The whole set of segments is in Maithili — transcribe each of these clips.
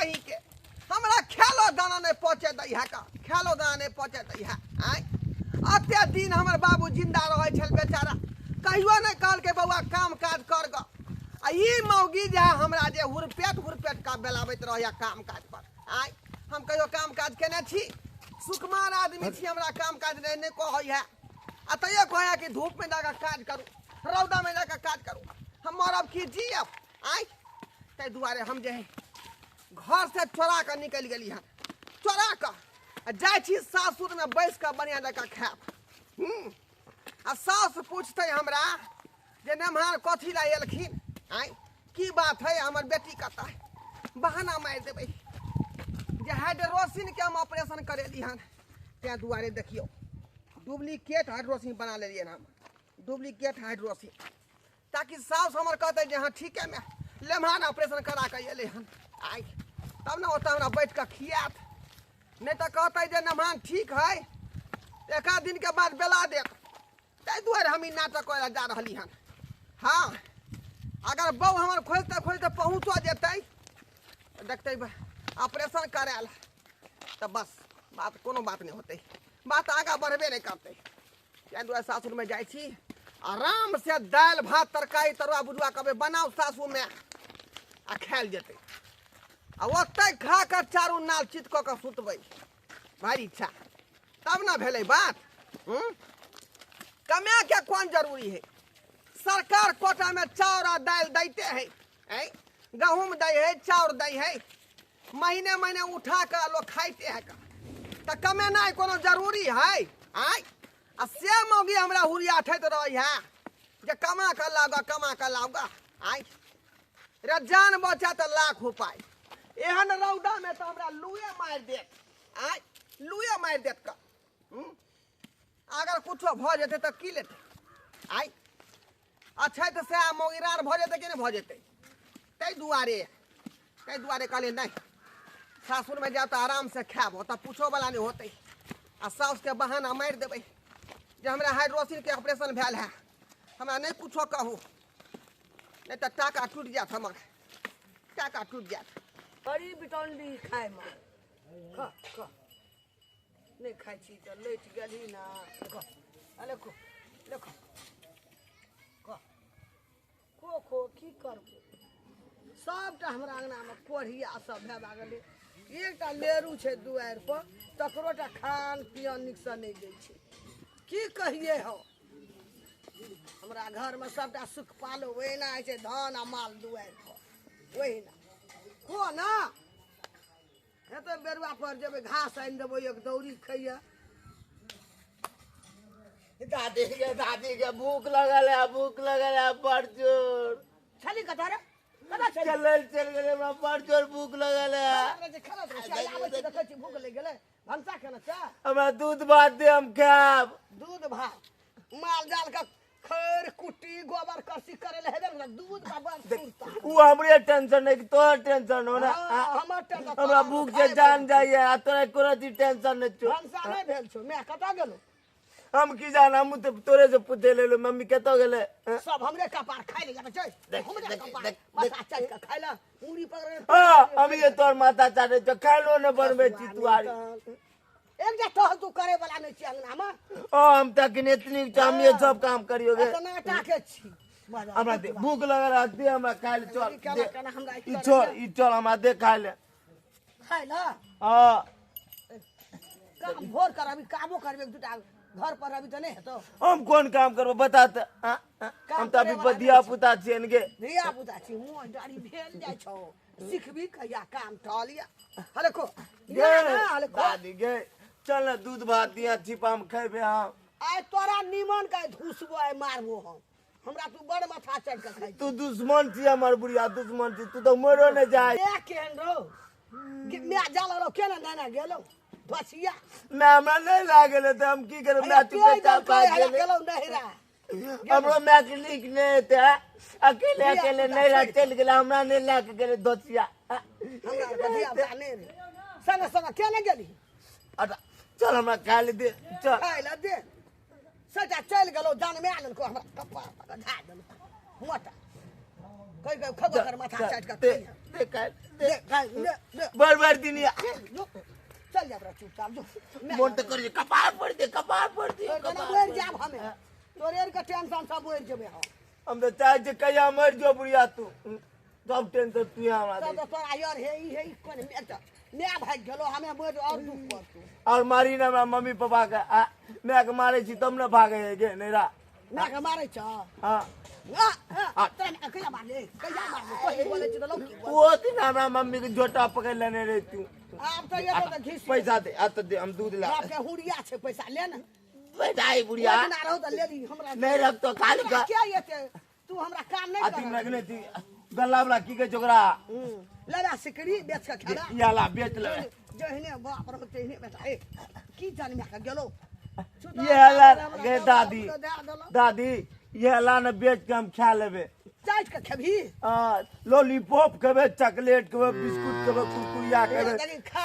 कहीं के हमरा खेलो दाना नहीं पहुँचे दै है का खेलो दाना नहीं पहुँचे दै है। आँय अते दिन हमर बाबू जिंदा रहै छल बेचारा, कहियो नहीं कहलकै बौआ काम काज कर ग। आ ई मौगी जे है हमरा जे हुरपेट हुरपेट का बेलाबैत रहैया काम काज पर। आँय हम कहियो काम काज केने छी? सुकुमार आदमी छी, हमरा काम काज नहीं नहीं कहै है। आ तैयो कहै कि धूप में जाकर काज करू, रौदा में जाकर काज करू, हम मरब की जियब? आँय ताहि दुआरे हम जे है घर से चोरा कऽ निकलि गेली हन, चोरा कऽ आ जाइ छी सासुरमे बैस कऽ बढ़िआँ जकाँ खायब। आ सासु पूछतै हमरा जे नमहर कथी लए एलखिन, आँय की बात है, हमर बेटी कतऽ है? बहाना मारि देबै जे हाइड्रोसिनके हम ऑपरेशन करेली हन। ताहि दुआरे देखियौ डुप्लीकेट हाइड्रोसिन बना लेलियै हम, डुप्लीकेट हाइड्रोसिन, ताकि साउस हमर कहतै जे हाँ ठीके में लेमहान ऑपरेशन करा कऽ एलै हन। आइ तब ने ओतऽ हमरा बैठ कऽ खियात, नहि तऽ कहतै जे नमहान ठीक है, एक आध दिनके बाद बेला देत। ताहि दुआरे हम ई नाटक करै जा रहली हन। हाँ अगर बहू हमर खोजते खोजते पहुँचो जेतै, देखतै ऑपरेशन करायल, तऽ बस बात कोनो बात नहि होतै, बात आगाँ बढ़बे नहि करतै। ताहि दुआरे सासुरमे जाइ छी आराम से दालि भात तरकारी तरुआ बुझुआ कहबै बनाउ सासुरमे आ खायल जेतै, आ ओतहि खा कऽ चारू नाल चित कऽ कऽ सुतबै, भारी इच्छा तब ने भेलै बात। कमाके कोन जरूरी है? सरकार कोटामे चाउर आ दालि दैते है, ऐं गहूँम दै है, चाउर दै है, महीने महीने उठा कऽ लोक खाइते है, तऽ कमेनाइ कोनो जरूरी है? आँय आ से मौगी हमरा हुरियाठैत रहै है जे कमा कऽ लाउ गा, कमा कऽ लाउ गा। आँय रे जान बचा तऽ लाख उपाय, एहन रौदामे तऽ हमरा लुए मारि देत। आँय लुए मारि देत कऽ। अगर कुछो भऽ जेतै तऽ की लेतै? आँय अच्छा तऽ सएह मौगी रार भऽ जेतै कि नहि भऽ जेतै? ताहि दुआरे कहलियै नहि सासुरमे जायब तऽ आरामसँ खायब, ओतऽ पूछोवला नहि होतै। आ साउसके बहाना मारि देबै जे हमरा हाइड्रोसिनके ऑपरेशन भेल है, हमरा नहि कुछो कहू, नहि तऽ टाका टूटि जायत, हमर टाका टूटि जायत। बड़ी बिटौंडी खायमे खा खा नहि खाइ छी तऽ लैट गेलही ना। खा देखो देखो खा खो खो की करबो, सबटा हमरा अङ्गनामे कोढ़िया सब भए गेलै। एकटा लेरू छै दुआरि पर, तकरो टा खान पियन नीकसँ नहि दै छै। की कहियै हौ, हमरा घरमे सबटा सुख पालो ओहिना होइ छै, धान आ माल दुआरि पर ओहिना। खो ना हेतै बेरुआ पर जेबै, घास आनि देबै, एक दौरी खैया। दादी के भूख लगल है, भूख लगल है बड़ जोर। छली कतऽ रे? कतऽ छली? चलल चल गेलै, हमरा बड़ जोर भूख लगल है। खाना आबै छी, देखै छी भूख लागि गेलै, भनसा केना छै? हमरा दूध भात दे, हम खायब। दूध भात माल जाल के खैर कुट्टी गोबर करसी करे ले हेबे ने, दूध का बड़ सुरता। उ हमरे टेंशन नहीं, तोहर टेंशन हो ना। हमर टेंशन, हमरा भूख से जान जाइए, आ तोरा कोनो चीज टेंशन नहीं छौ। भनसा नहीं भेल छौ, मैं कतऽ गेलौ? हम की जाना, हम तऽ तोरे से पूछे लेलु मम्मी कतऽ गेलै? सब हमरे कपार खाइ ले जाबै छै, हमरे कपार माथा चाटि कऽ खाइ ले, मुड़ी पकड़े। हाँ, हम ये तोर माथा चाटे छौ, खानो न बनबै छी तू आर। एक जा तोहर तू करे वाला नहीं छी अंगना में। ओ हम तऽ अखन एतनी छी, हम ये सब काम करियो गे। एतना टाके छी। हमरा दे, भूख लगल है, दे हमरा खाइ ले, चल, केना दे। केना हमरा ई चल, ई चल, हमरा दे खाइ ले। खाइ ले? हाँ। काम भोर कर, अभी कामो करबे, एक दूटा घर पर अभी तऽ नहि हेतौ। हम कोन काम करबो बता तऽ? हम तऽ अभी करे वाला धिया पुता छियनि गे। धिया पुता छी, मुँह डाढ़ी भेल जाइ छौ, सिखबी कहिया काम टहलिया। हले खो। गे, हले खो। दादी गे, चल ना दूध भात दिया छिपा हम खेबे हम। आइ तोरा निमन के धुसबो, आइ मारबो हम, हमरा तू बड़ माथा चढ़ के खाइ। तू दुश्मन छी हमर बुढ़िया, दुश्मन छी तू, तऽ मरो नहि जाय। मैं केहन रहो मैं जाल रहो, केना नाना गेलौ धसिया। मैं हमरा नहीं लागल तऽ हम की करब? मैं चुपे चाप आ गेलै। गेलौ नहिरा। हमरो my के नीक नहि हेतै, अकेले अकेले नहिरा चलि गेलै, हमरा नहि लए के गेलै दोसिया। हमरा धिया पुता नहि रे, संगे संगे केना गेली? अच्छा चल हमरा खाय ले दे, चल खाय ले दे। सटा चलि गेलौ, जनमे लेलको हमरा कपार पर ढा देलको मोटा। कहि कहि खबो कर माथा चाटि कऽ दे खइहे। दे खाय दे दे खाइ ले ले बड़ बड़ दिन या जो चल जा बरा चुपचाप जो मोन तऽ करै छै, कपार पर दे कपार पर दे तोरा कपार मरि पर। जायब हमे तोरे आरके टेंशन सब बढ़ि जेबै हम हम तऽ चाहै छियै कहिया मरि जो बुढ़िया तू सब टेंशन तू हमरा तब दे तऽ तोरा यार हे ई हे ई कोन एकटा माय भागि गेलो हमे मरि आओर दुख पड़तौ और मारी ने हमरा मम्मी पापा के आ माय के मारे छी तब ने भागे है गे नैरा मायके मारै छ हाँ आ, तोरा माय कहिया मारले कहिया मारले तोही बोलै छी तऽ लौकी बोल। वो दिन हमरा मम्मी के झोटा पकड़ लेने रहे तू आब तऽ एतो तऽ घिस पैसा दे आ तऽ दे हम दूध ला बाप के हुरिया छै पैसा ले ने पैसा आई बुढ़िया ओहि दिना रहौ तऽ ले ली हमरा नहीं रखतो खाली हमरा का क्या एते तू हमरा काम नहि अथी कर रखने थी गल्ला वाला की कहै छै ओकरा लेला सिकड़ी बेच के खेला या ला बेच ले जहने बाप रहो तेहने बेटा ए की जान के गेलो ये ला गे दादी दादी ये ला ने बेच के हम खा लेबे चाट के खेबही आ, लॉलीपॉप खेबे चॉकलेट खेबे बिस्कुट खेबे कुरकुरिया खेबे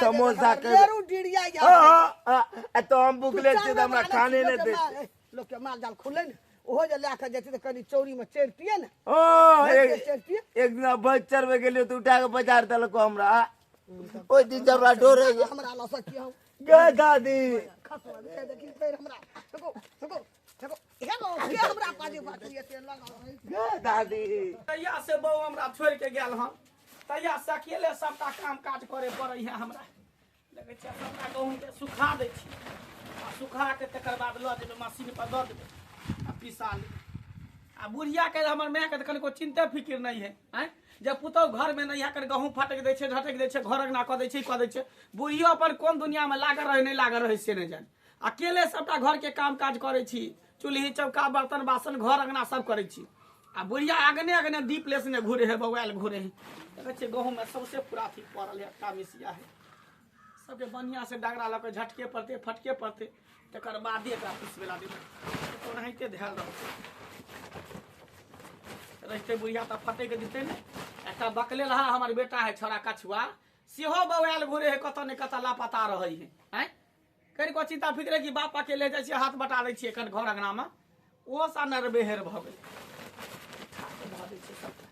समोसा खेबे लेरू डिरिया या हाँ, हाँ, आ तो हम भूखले छियै तऽ हमरा खाने नहि दे लोक के माल जाल खुले ने ओहो जे लए के जेतै तऽ कनि चौरी में चढ़तियै ने ओ भैंस के एक चढ़तियै एक दिना भैंस चरबै गेलियै तऽ उठा के बाजार देलको हमरा ओहि दिन से हमरा डर होइए हमरा लऽ सकियौ गे दादी खसवा दे देखी फेर हमरा देखो देखो देखो हेलो के हमरा पाजे बाजू एते लगाव है गे दादी तहिया से बहू हमरा छोड़ि के गेल हन तहिया से अकेले सबटा काम काज करे पड़ै है हमरा देखै छियै सबटा गहूँमके सुखा दै छी आ सुखा के तकर बाद लऽ जेबै मशीन पर दऽ देबै आ पिसा लेबै आ बुढ़ियाके हमर मायके तऽ कनिको चिन्ते फिकिर नहि है आँय जे पुतहु घरमे नहि है कर गहूँम फटकि दै छै झटकि दै छै घर अङ्गना कऽ दै छै कऽ दै छै बुढ़ियो अपन कोन दुनियामे लागल रहै नहि लागल रहै से नहि जानि अकेले सबटा घरके काम काज करै छी चूल्ही चौका बर्तन बासन घर अङ्गना सब करै छी आ बुढ़िया अगने अगने दीप लेसने घुरे है बौआयल घुरे है देखै छियै गहूँममे सौंसे पूरा अथी पड़ल है एकटा मिसिया है सबके बढ़िआँ से डगरा लऽ कऽ झटके पड़तै फटके पड़तै तकर बादे एकरा पिसबै ला देबै तऽ ओनाहिते धयल रहतै रहितै बुढ़िया तऽ फटैक दितै ने एकटा बकले रहा हमर बेटा है छौड़ा कछुआ सेहो बौआयल घुरे है कतऽ ने कतऽ लापता रहै है आँय कनिको चिंता फिक्रे कि बाप अकेले जाइ छियै हाथ बटा दै छियै एखन घर अङ्गनामे ओ सा नरबेहर भऽ गेलै धऽ दै छियै सबटा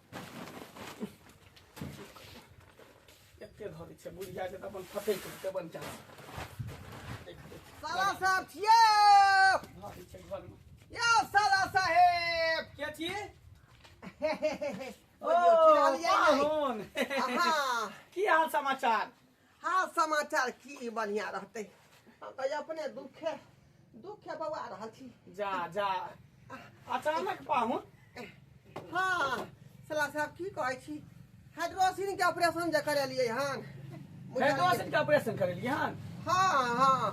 एते धऽ दै छियै बुढ़िया के तऽ अपन फटैक जेतै बन साला साहब छियै धऽ दै छियै घरमे यौ साला साहेब के छियै ओ चिन्हलियै नहि? पाहुन हाँ की हाल समाचार हाल समाचार की बढ़िया रहतै हम तऽ अपने दुखे दुखे बौआ रहल छी जा जा अचानक पाहुन हाँ साला साहब की कहै छी हाइड्रोसिन के ऑपरेशन जे करेलियै हन बुझलियै? हेडोसिन के ऑपरेशन करेलियै हन हाँ हाँ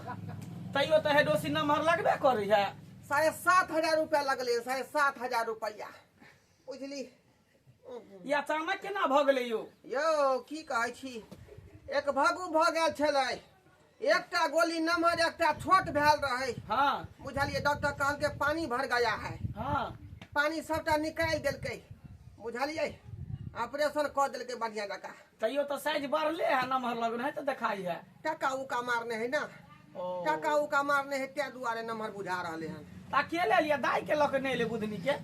तैयो तऽ हेडोसिन नम्बर लगबे करै है 7,500 रुपया लगलै 7,500 रुपया बुझली ई अचानक केना भऽ गेलै यौ यौ की कहै छी एक भगू भऽ गेल छलै एकटा गोली नमहर एकटा छोट भेल रहै हाँ बुझलियै डॉक्टर कहलकै पानी भर गया है हाँ पानी सबटा निकालि देलकै बुझलियै ऑपरेशन कऽ देलकै बढ़िया जकाँ तैयो तऽ साइज बढ़ले है नमहर लगन है तऽ देखाई है टका उका मारने है ना ओ टका उका मारने है तें दुआरे नमहर बुझा रहले हन ता के ले लिया दाई के लऽ के नहि एलै बुधनी के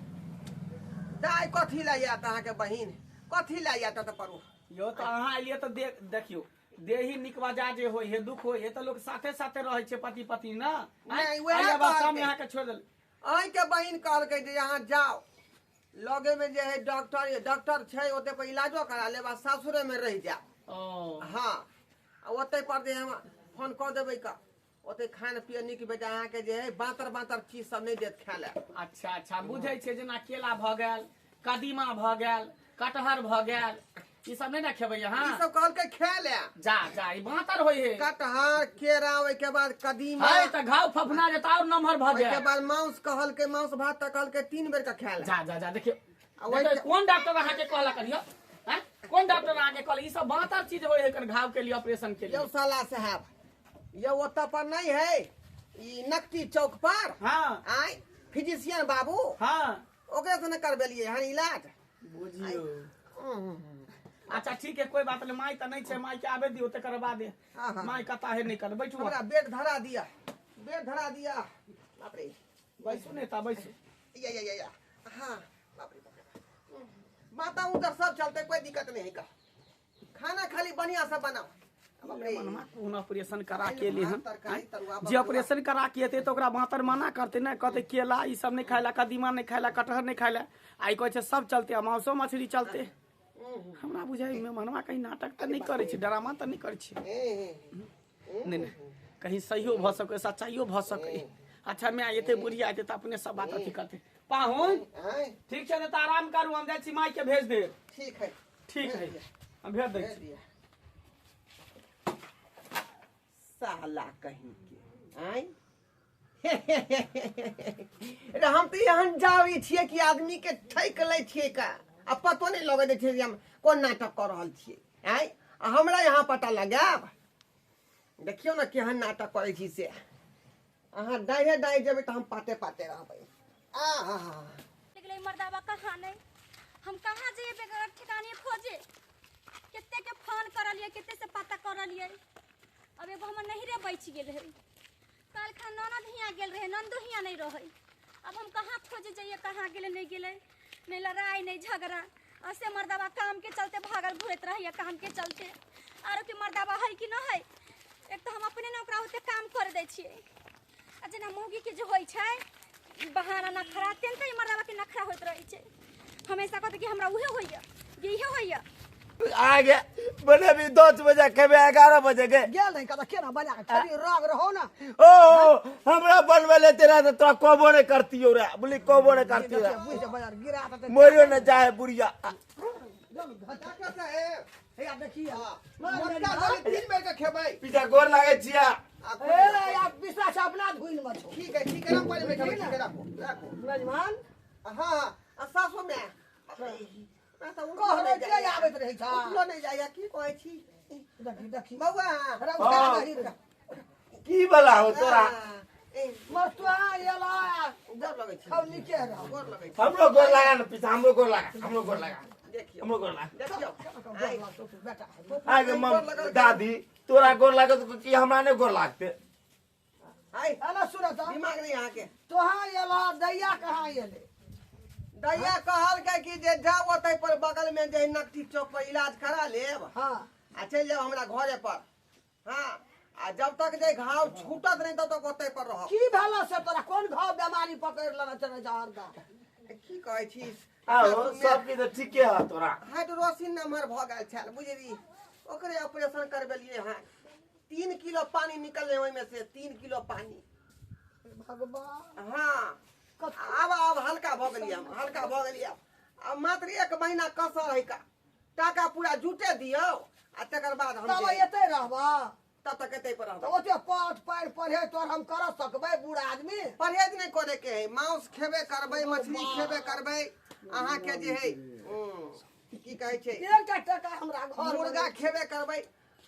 दाइ कथी लए आयत अहाँके बहिन कथी लए आयत तऽ परू यौ तऽ अहाँ एलियै तऽ देख देखियौ देही निक बजा जे होइ है दुख होइ है तऽ लोक साथे साथे रहै छै पति पत्नी ना नहि, उएह एहि अवस्था में कहलकै। अहाँके छोड़ि देल अहीँके बहिन कहलकै जे अहाँ जाउ लगेमे जे है डॉक्टर डॉक्टर छै ओतऽ पर इलाजो करा लेब आ सासुरेमे रहि जायब ओ हँ आ ओतै पर जे हम फोन कऽ देबै कऽ ओतै खान पियन नीक बेजा अहाँके जे है बाँतर बाँतर चीज सब नहि देत खाय लए अच्छा अच्छा बुझै छियै जेना केला भऽ गेल कदीमा भऽ गेल कटहर भऽ गेल ई सब नहि ने खेबै अहाँ ई सब कहलकै खाय लए जा जा ई बाँतर होइ है कटहर केरा ओहिके बाद कदीमा है तऽ घाव फफना जेतै आओर नमहर भऽ ओहिके जायत बाद मांस कहलकै मांस भात तऽ कहलकै 3 बेर के खाय लए जा जा जा देखियौ आ ओहि देखियौ, कोन डॉक्टर अहाँके कहलक हन यौ आँय? कोन डॉक्टर अहाँके कहलक ई सब बाँतर चीज होइ है कन घाव के लिए ऑपरेशन के यौ लिए साला साहब यौ ओतऽ पर नहि है ई नकटी चौक पर हाँ आय फिजिशियन बाबू हाँ ओकरे से ने करबेलियै हन इलाज बुझियौ अच्छा ठीक है कोई बात नहीं माई तऽ नहि छै माई के आबे दियौ तकर बाद हाँ, हाँ। माई कता है नहीं कर बैठू हमरा बेड धरा दिया बेड धरा दिया बाप रे बैसू ने ता बैसू या या या या हाँ बाप रे बाप रे। माता उधर सब चलते, कोई दिक्कत नहीं है का। खाना खाली बढ़िया से बनाओ। मनमा कोन ऑपरेशन करा के एलै हन? तरकारी, तरुआ, जे ऑपरेशन करा के एतै तऽ ओकरा बाँतर मना करतै ने, कहतै केला ई सब नहि खाय लए, कदीमा नहि खाय लए, कटहर नहि खाय लए। आ ई कहै छै सब चलतै आ मांसो मछली चलतै। हमरा बुझाइ मेहमानवा कहीं नाटक तऽ नहि करै छै, ड्रामा तऽ नहि करै छै। नहि नहि, कहीं सहियो भऽ सकै, सच्चाइयो भऽ सकै। अच्छा माय एतै, बुढ़िया एतै तऽ अपने सब बात अथी करतै। पाहुन ठीक छै ने? तऽ आराम करू, हम जाइ छी, माय के भेज देब। ठीक है। ठीक है, हम भेज दै भेज छी। दिया। साला कहीं के आँय रे, हम तऽ एहन जाबै छियै कि आदमी के ठकि लै छियै का, आ पतो नहि लगै दै छियै जे हम कोन नाटक कऽ रहल छियै। आँय, आ हमरा यहाँ पता लगायब? देखियौ ने केहन नाटक करै छी से। अहाँ दाहिने दाहि जेबै तऽ हम पाते पाते रहबै। आ गेलै मर्दाबा कहाँ नहि, हम कहाँ जइए बेगर ठिकाने खोजे। कते के फोन करलियै, कते से पता करलियै। अब एगो हमर नहिरे बचि गेल है। काल्हि खन ननद हियाँ गेल रहे, ननदो हियाँ नहि रहै। अब हम कहाँ खोजे जइए, कहाँ गेलै नहि गेलै। नहि लड़ाइ नहि झगड़ा, ऐसे मर्दाबा काम के चलते भागल घुरैत रहैया, काम के चलते। आरो कि मर्दाबा है कि न है? एक तऽ हम अपने ने ओकरा ओते काम कर दै छियै, आ जेना मौगी के जे होइ छै बहाना नखरा, तेनाहिते ई मर्दाबा के नखरा होइत रहै छै हमेशा। कहतै कि हमरा उहे होइया, इहे होइया। आगे बनेबी 10 बजे, खेबे 11 बजे के। गेल नहीं कदा केना बना के खेबी, रग रहो ना। ओ हमरा बनवे ले तेरा तो तोरा कहबो नहीं करतियो रे, बोली कहबो नहीं करतियो रे। बुझ बाजार गिरा त मरियो न जाए बुढ़िया। डॉक्टर साहेब, हे देखिए। मोटका गोली 3 बेर के खेबै। पीछा गोर लागे छिया। आ ए आप विश्वास अपना धुइन में छो। ठीक है, ठीक है, राम पानी में खेबै। ठीक है, राखो राखो। मेजमान। हाँ हाँ, आ सासो में मैं तऽ उठलो कहले नहि के जाइया। आबैत रहै छ। उठलो नहि जाइया, की कहै छी? देखी देखी। बौआ। रौदा नहीं रे। की वाला हो तोरा? मरतुआ एला। गोर लगै छी। खाउ नीके रहो। गोर लगै छी। हमरो गोर लगा न पीछा, हमरो गोर लगा, हमरो गोर लगा। देखियौ। हमरो गोर लगा। देखियौ। बेटा। आगे मम दादी तोरा गोर लागत कि हमरा नहीं गोर लागते? आइ एला सुनत। दिमाग नहीं अहाँके। तोहा एला, दैया कहाँ एले? दैया कहलकै कि जे जाउ ओतै पर बगल में जे नकटी चौक पर इलाज करा लेब। हाँ। आ चलि जाउ हमरा घरे पर। हाँ, आ जब तक जे घाव छूटत नहीं तब तक ओतै पर रहब। की भेला से तोरा? कोन घाव बेमारी पकड़ लेने चले जा हरदा? की कहै छी? आओ सब की तो ठीके है तोरा। हाइड्रोसिन नम्बर भऽ गेल छल बुझली, ओकरे ऑपरेशन करबेलियै हँ। 3 किलो पानी निकललै ओहिमे से, 3 किलो पानी। भगवान। हाँ, आब आब हल्का भऽ गेलियै हम, हल्का भऽ गेलियै। आब मात्र 1 महीना कसर है का, टाका पूरा जुटे दियौ आ तकर बाद हम तब जे- एते रहबा? तब तक एतै पर तऽ रहबै। ओते पाठ पारि पढ़े तोर हम कर सकबै बूढ़ आदमी? परहेज नहि करे के है, मांस खेबे करबै, मछली खेबे करबै, अहाँके जे है की कहै छै, एकटा टका हमरा घर मुर्गा खेबे करबै,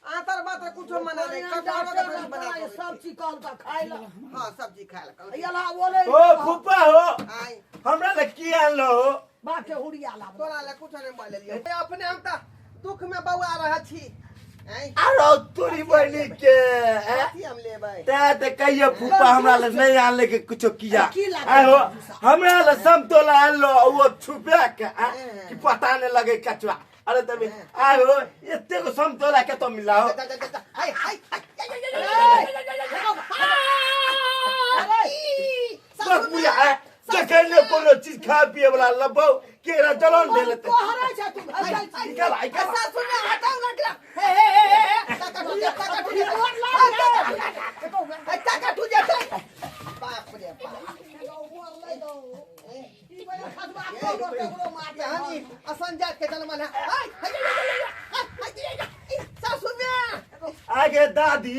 आतर मात्र कुछो मना नहि, कटहरो के सब्जी बना सब सकै छी। चीज कहल तऽ खाय ला। हाँ, सब्जी खाय ला कहलकै। एला बोले। ओ फूफा हो। आइ हमरा ले की आनलो हो? बाप के हुड़िया लाब। तोरा ले कुछो नहि बोललियै, अपने हम तऽ दुख में बौआ रहल छी। आँय, आरो तोरी बहनी के ए? कथी हम लेबै? ते ते कहियो फूफा हमरा ले नहीं आनले के कुछो किया। की लागल? आहो हमरा ले समतोला आनलो वो छुपा के आ, कि पता नहीं लगे कचवा। अरे तभी आहो एते को समतोला के तो मिलाओ। जा, जा, जा, जा। हाय, हाय, हाय, बस बुझा है देखे ने कोनो चीज खा पिए वाला लबो के एकरा जलन दे लेते। कोहरे छै तू भसै छी। निकल आई के सासु ने हटाउ ना एकरा। हे हे हे हे हे, टाका टूट टाका टूट टाका टूट जेतै। बाप रे बाप। ई बड़ा खसबा को केकरो मार। यहानी असन जात के जन्मल है। हाय हाय हाय हाय, सासु ने। आगे दादी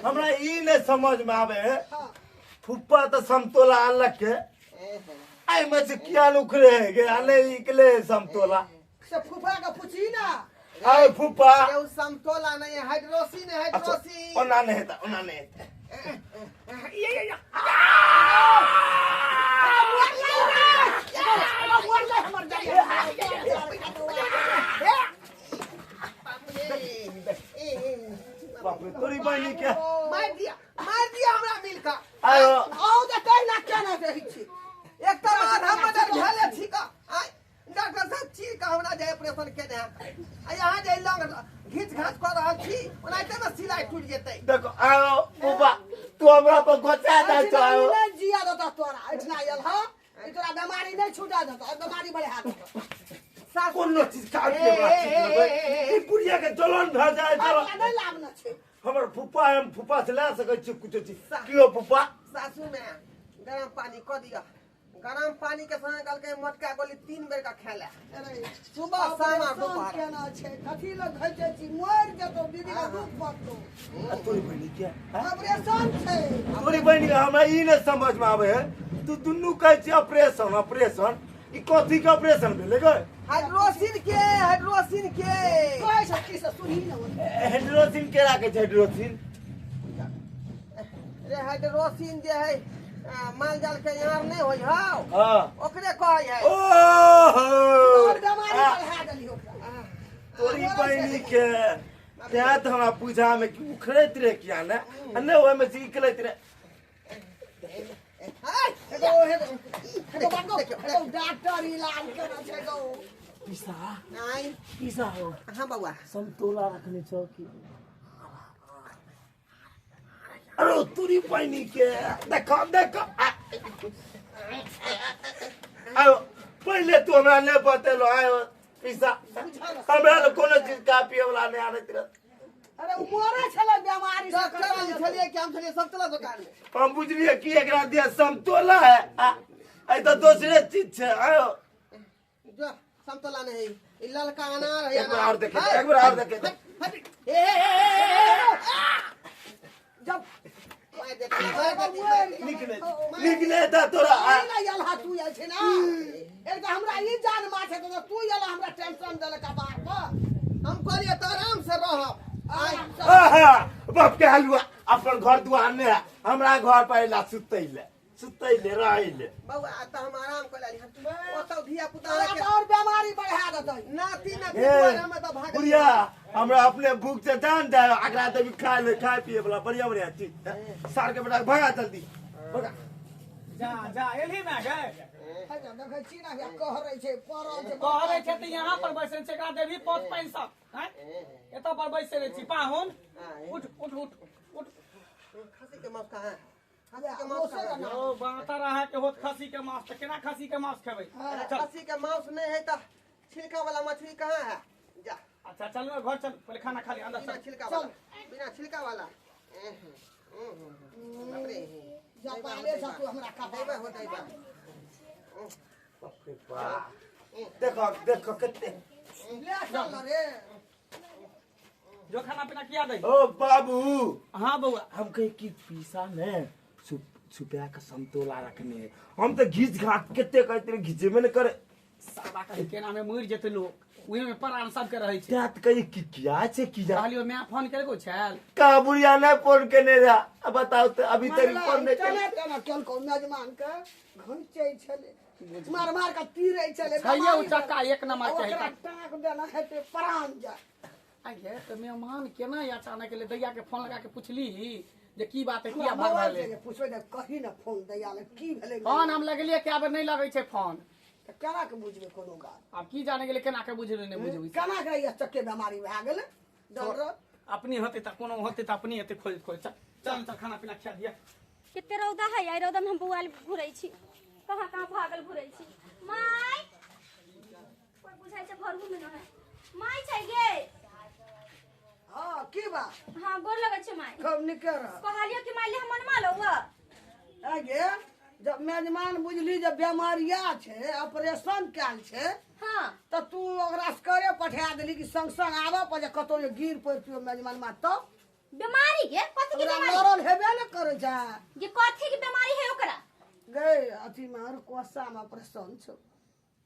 हमरा ई नहीं समझ में आवे है, फुप्पा तो समतोला आनलक के आई में से किया उखड़े है गे आने इकले समतोला। से फूफा के पूछी ना। आए फुप्पा। ये समतोला नहीं है, हाइड्रोसिन है, अच्छा, हाइड्रोसिन। ओना नहीं हेता, ओना नहीं हेता। बाप रे तोरी बहनी के मार दिया, मार दिया हमरा मिलका। आयो आउ तऽ तहिना केना रहै छी? एक तऽ आधा मदर भेले छी का। आय डॉक्टर साहब चीर का हमरा ऑपरेशन केने है आ यहाँ जे लंग घीच घाच कऽ रहल छी ओनाहिते ने सिलाई टूटि जेतै। देखो आओ बुबा तू हमरा पर गोचा जाइ छौ। एहिठिना ई नहि जिया देतौ तोरा, एहिठिना आयल हँ, ई तोरा बेमारी नहि छुटा देतौ, आओर बेमारी बढ़ा देतौ। सासु कोनो चीज खाय पिए वाला चीज लेबै, ई बुढ़िया के जलन भए जाइ जलन। अच्छा, नहि लाभ न छै। हमर फुप्पा है, हम फुप्पा से ला सकै छी कुछो चीज। कियो फुप्पा? सासू में गरम पानी कऽ दिअ, गरम पानी के संगे कहलकै मोटका गोली 3 बेर का खाय ले। अरे, सुबह शाम आ ऑपरेशन दोपहर। केना छै, कथी लए घैचै छी, मरि जेतौ दीदी के दुख पड़तौ। आ तोरी बहिनी के हैं? ऑपरेशन छै। तोरी बहिनी के हमरा ई नहि समझ में आबै है, तू दुनू कहै छी ऑपरेशन ऑपरेशन, ई कथी के ऑपरेशन भेलै गे? हाइड्रोसिन के, हाइड्रोसिन के। कहै छै की से सुनही ने ओते। हाइड्रोसिन केरा के छै हाइड्रोसिन? रे हाइड्रोसिन जे है माल जाल के यार नहीं होई हौ। हाँ। ओकरे कहै है। ओहो। और बेमारी बढ़ा देली ओकरा। तोरी बहिनी के तें तऽ हमरा पूजा में कि उखड़ैत रहे किया ने, आ नहि ओहिमे से निकलैत रहे। एगो एगो एगो बात एगो डॉक्टर इलाज करै छै गौ। पीसा आइ पीसा हो। हाँ बउआ। समतोला रखने छौ कि? अरे तोरी बहिनी के देखो देखो आयो, पहिले तू हमरा नहि बतेलो। आयो पीसा, हमरा लग कोनो चीज खा पिए वाला नहि आनैत रहे। अरे उ मरै छलै बेमारी से। डॉक्टर जी छलियै कि हम छलियै सब चला दुकान में। हम बुझलियै कि एकरा दिया समतोला है, आ एहि तऽ दोसरे चीज छै। आयो जो समतोला नहीं है, ई ललका अनार है। एक बार और देखे, एक बार और देखे। ए ए ए जब मार देते, मार देते, मार देते। निकले निकले तऽ तोरा ई नहि आयल हा, तू आयल छै ना। एक तऽ हमरा ई जान मार छै तऽ तू आयल हमरा टेंशन देलक बार पर। हम कहलियै तऽ आराम से रहब। आइ आहा, बाप के हलुआ अपन घर दुआर नहि है, हमरा घर पर अयला सुतै ले, सुतै ले रहै ले। बउआ तऽ हम आराम कऽ लेली। ओतऽ धिया पुता तोरा तऽ और बेमारी बढ़ा देतै। नाती नाती ए, दुआरे हमे तऽ भागल। बुढ़िया हमरा अपने भूख से जान जाय, अगला देवी खाय ले, खाय पिए वाला बढ़िया बढ़िया चीज। सार के बेटा भगा जल्दी भगा। जा जा एलही ना गे। अच्छा, देखै छी ना, हैया कहरै छै, पड़ल छै। कहरै छै तऽ यहाँ पर बैसल छै, एकरा देबही पौत पानि सब हैं, एतऽ पर बैसल रहै छी पाहुन। उठ उठ उठ उठ। खसी के मांस कहाँ है? खसी के मांस कहाँ है? ओ बातर अहाँ के होत खसी के मांस, तऽ केना खसी के मांस खेबै? अरे चल। खसी के मांस नहीं है तऽ छिलका वाला मछली कहाँ है? जा। अच्छा चल ना घर चल, पहले खाना खा ले, अंदर बिना चल। छिलका वाला, बिना छिलका वाला। बाप रे। जा पाले छ तू हमरा कपार। दैबा हो दैबा। बाप रे बाप। देखो देखो कते ले चल रे। जो खाना पीना किया दे। ओ बाबू। हाँ बउआ। हम कहे कि पीसा ने छुपा के समतोला रखने है, हम तऽ घीच घाट कते कहते रहे, घीचेबे नहि करे। साला कहे केना में मरि जेतै लोक, ओहि में प्राण सबके रहै छै। तें तऽ कहियै कि किया छै किया। कहलियो my phone केलको छल? का बुढ़िया नहि फोन केने रहे, अब बताउ तऽ अभी तक फोन नहि केना केलकै। केना केलको मेजमान के घुचै छलै, मार मार के तीरै छलै। छैये ओ चक्का एक नंबर के ओकरा है। टाँक देना हेतै प्राण जाय। आइये तऽ मेहमान केना अचानक एलै? दैया के फोन लगा के पुछली जे की बात है, किया हमरा भाग मोबाइल रहलै? छै जे पुछबै जे कही ने फोन दैया ले की भेलै। फोन हम लगलियै कए बेर नहि लगै छै फोन। तऽ केना के बुझबै कोनो बात? आब की जाने गेलै केना के बुझबै नहि बुझबै। केना के ई चक्के बेमारी भए गेलै? डॉक्टर अपने होतै तऽ कोनो होतै तऽ अपने हेतै खोज खोज। चल चल चल खाना पीना खिया दिया। कते रौदा है, आई रौदा में हम बौआल घुरै छी, कहाँ कहाँ भागल घुरै छी। माय कोइ बुझाइ छै घरहु में न है। माय छै गे? हाँ की बात? हाँ गोर लगै छै माय। खूब नीके रह। कहलियो कि माय ले हम मनमा लौ। आगे जब मेजमान बुझली जब बेमारिया छै, ऑपरेशन कयल छै। हाँ। तऽ तू ओकरा करे पठा देली कि संग संग आबऽ पर जे कतौ जे गिर पड़तियो मेजमान मा तब। बीमारी के कथी के ओकरा बीमारी? मरल हेबे ने करै छै। ये कथी के बीमारी है ओकरा? गै अथी में और कोसा में ऑपरेशन छौ।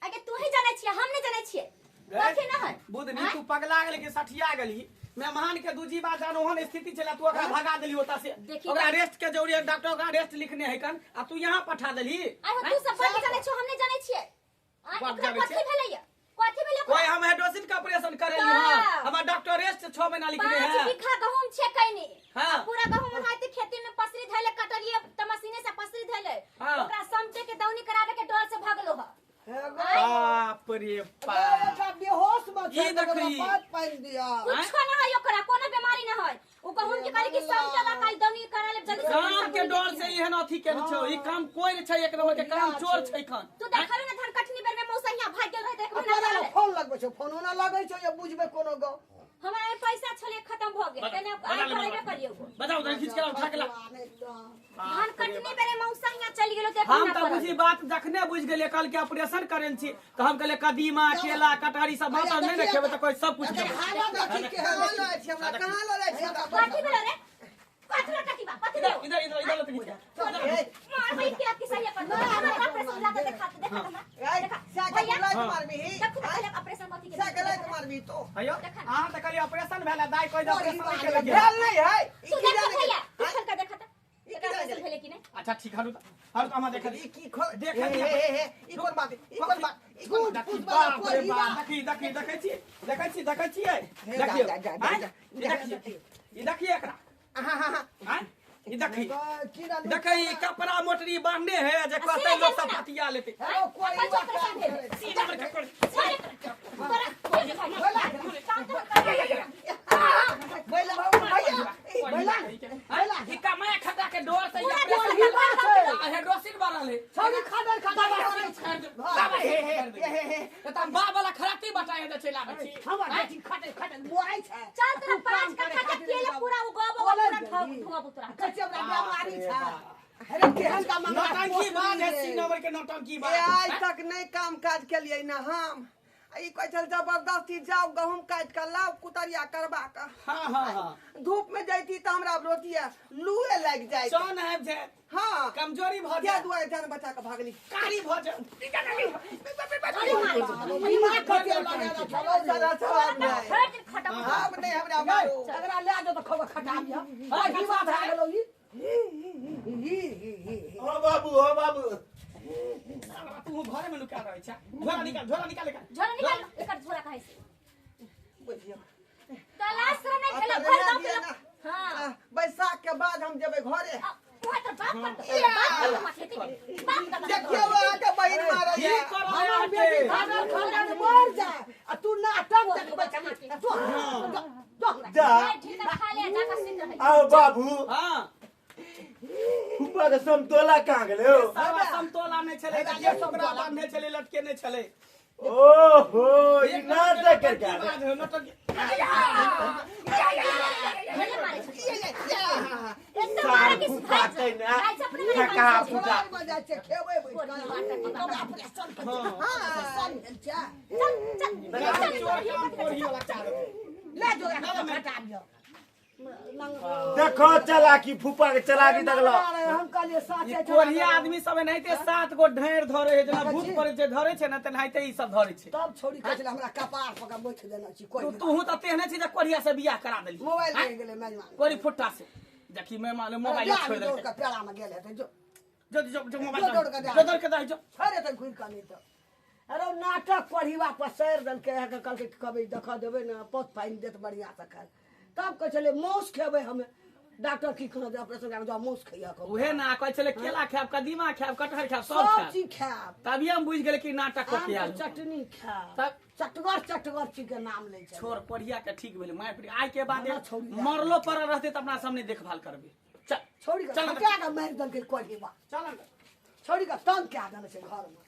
आगे तू ही जानै छियै, हम नहि जानै छियै। कथी न है? बुधनी तू पगला गेली कि सठिया गेली? मेहमान के दूजी बार जान ओहन स्थिति छलै, तू ओकरा भगा देली ओतऽ से। देखी ओकरा रेस्ट के जरूरी है, डॉक्टर ओकरा रेस्ट लिखने है कन, आ तू यहाँ पठा देली। आइ हो, तू सब बड़ जानै छौ, हम नहि जानै छियै। आइ बड़ ओकरा जानै कथी छियै। भेलैया? कथी भेलै ओकरा? कोई हम हाइड्रोसिन के ऑपरेशन करेली हाँ। हँ, हमर डॉक्टर रेस्ट 6 महीना लिखने 5 है। बीघा गहूम छै कैने। हाँ। पूरा गहूम ओनाहिते खेती में पसरी धैले, कटलिए त मशीने से पसरी धैले। हाँ। ओकरा समटे के दौनी करावे के डर से भगलो ह। हे गो। बाप रे बाप। एकटा बेहोश में ई देखी। बात पानि दिया। कुछो ना है ओकरा, कोनो बीमारी ना है। ओ गहुम के कहली कि सब जगह काल दौनी करा ले जल्दी से। काम के डर से एहन अथी केने छौ। ई काम कोई नहि छै, एक नंबर के काम चोर छै खान। तू देखल ना धन कटनी बेर में मौसा यहाँ भाग गेल रहे, देख ना। तोरा फोन लगबै छौ, फोनो ना लगै छौ, ये बुझबै कोनो गौ। हमरा में पैसा छले खत्म भ गेल, तने आइ करबे करियो। बताउ त खींच के ला, उठा के ला। धान कटनी बेरे मौसा यहाँ चल गेलो, देख हम ना। तऽ पड़ल। बुझी बात जखने बुझि गेलियै कल के ऑपरेशन करेन छी, तऽ हम कहलियै कदीमा केला कटहर ई सब बाँटल नहि ने खेबै तऽ कोइ सब कुछ एकर देबै। हालत देखी केहन। कहाँ लऽ जाइ छी हमरा, कहाँ लऽ जाइ छी हमरा? कथी भेलो रे? कथी रे टकीबा? कथी इधर भेलो? इधर इधर इधर लऽ खींच के। ए, मार भाई के आपकी सही पर हमरा ऑपरेशन लगा, देखा देखा हमरा। ए, देखा सैके भैया। लाइट मारबी। देखू तऽ पहिले ऑपरेशन कथी के। सैके लाइट मारबी तो। हयौ, अहाँ तऽ कहलियै ऑपरेशन भेल है, दाइ कहै जे ऑपरेशन नहि केलक। भेल नहि है ई। तू की देख जाने भैया, तू गेलै? खोल के देखा तऽ ई एकर की जाने ऑपरेशन गेलै? भेलै कि नहि? अच्छा ठीक, हरू तऽ हरू तऽ हमरा देखा ई की खोल देख हे लिअ। हे हे, ई कोन बात, ई कोन बात, ई कोन बात? देखी, बाप रे बाप, देखी देखी, देखै छी देखै छी देखै छियै, देखियौ। जा, जा, जा, आँय? जा। ई देखियौ, ई देखियौ एकरा। आँय? ई देखी की ना। देखै, ई कपड़ा मोटरी बांधने है जे कहतै सीधे लोक सब चल ना। पतिया लेतै। हेलो, कोई कल ऑपरेशन भेलै? ई नंबर के कोन- छोड़ एकरा। तोरा काम तो कर। भैया भैया, भैला ई कमाए खटा के डोर से ई पूरा ऑपरेशन डोर आ छै। हेडोसिन बनल है। छौड़ी खादर खादर करै छै। हे हे हे हे। त बा वाला खराती बटाए दे चला छी। हमर बेटी खटे खटे मोआइ छै। चल, तोरा 5 कट्ठा के केले पूरा उगाबो, पूरा ठोकबो तोरा। कहै छै हमरा बेमारी छै। अरे केहन का मंगला। नौटंकी बाज है, तीन नंबर के नौटंकी ए, बाज। आइ तक नहि काम काज केलियै ना हम। आ ई कहै छल जबरदस्ती जाउ गहूम काटि कऽ लाउ कुतरिया करबा कऽ। हाँ हाँ हाँ। धूप में जैती तऽ हमरा रोटिया लूए लागि जाइत। चन आबि जायत। हाँ। कमजोरी भऽ क्या जायत। दुआरे जान बचा कऽ भागली। कारी भऽ जायत। अरे मार। दिमाग कते लगेला छलो। सारा सवाल नहि। भरि दिन खटम। आब नहि हमरा मारू। एकरा लए जाओ तऽ खबर खटा दिअ। कोढ़ीबा भए गेलौ ई। ओ बाबू, ओ बाबू। तू घरे में नुका रहै छै। झोला निकाल, झोला निकाल एकर। झोला निकाल एकर, झोला कहै छै। बुझियौ। तलाश शरम नहि आ भेलै तऽ भरि रहए गाँव दिअ के ना। लोक। हाँ। आ, बैसाख के बाद हम जेबै घरे। आ, उहाँ तोर बाप कर, बाप कर माथे बाप कर। देखियौ अहाँके बहिन मारैया। ठीक करऽ हमर अहाँके। बेटी खादर खादर मर जाए आ तू नाटक देखबै छ। जो जो जो हमरा। जा। ठीक है, खा ले, जाकर सुति रहै। आओ बाबू। हाँ। फुफा के समतोला कहाँ गेलै हो? सारा समतोला नहि छलै, देखियौ टुकड़ा बांधने छलै, लटके नहि छलै। ओहो, ई एक नंबर के नाटक करके नौटंकी आबै। बाज है, नौटंकी। भेले मारै छै। एकदम मारे कि फुफा भागि छै जा। ने, भागि जा अपने मने ठका भागि जा। फुटा। छोड़ाइ जाइ छै, खेबै बैठ कऽ। ऑपरेशन के ऑपरेशन भेल छै। चल चल चल। चोर काम कोढ़ी वाला चाल। ले जो एकरा खटा दिअ। देखो चलाकी, फुफा के चलाकी देखलो। हम कहलियै साँचे। ई कोढ़िया आदमी सब एनाहिते सात गो ढेर धरे है, जेना भूत पड़े छै धरे छै ने, तेनाहिते ई सब धरे छै। तब छोड़ी कहै छलै हमरा कपार पर के बैठ देने छी कोइ। तू तूहू तऽ तेहने छी जे कोढ़िया से बियाह करा देली। मोबाइल रहि गेलै मेजबान। कोढ़ी फुट्टा से देखी मैं मालूम मोबाइल छोड़ दौड़ देलकै। के पेड़ा में गेल हेतै, जो। जो जो जो मोबाइल जो दौड़ के दे। जो दौड़ के दे जो। छोड़े तऽ घुरि कऽ नहि तऽ अरे नाटक पढ़िबा पसारि देलकै। अहाँके कहलकै कि कहबै देखऽ देबै ने, पौत पानि देत बढ़िआँ से खाय। तब कहै छलै मासु खेबै हमे। डॉक्टर की कहने जे ऑपरेशन करा के जाउ, मासु खैया कहू। उहे ना कहै छलै केला खायब, कदीमा खायब, कटहर खायब, सब सब खायब। चीज खायब। तभी हम बुझि गेलै कि नाटक कऽ के आमके आयल। चटनी खायब। तब चटगर चटगर चीज के नाम लै छै। छोड़, कोढ़िया के ठीक भेलै माय पिट। आइ के बाद हमरा छोड़ी दे। मरलो पर रहतै तऽ अपना सामने देखभाल करबै। चल। छोड़ी के चल। खटा के मारि देलकै कोढ़िबा। चल अंदर। छोड़ी के तंग कए देने छै घरमे।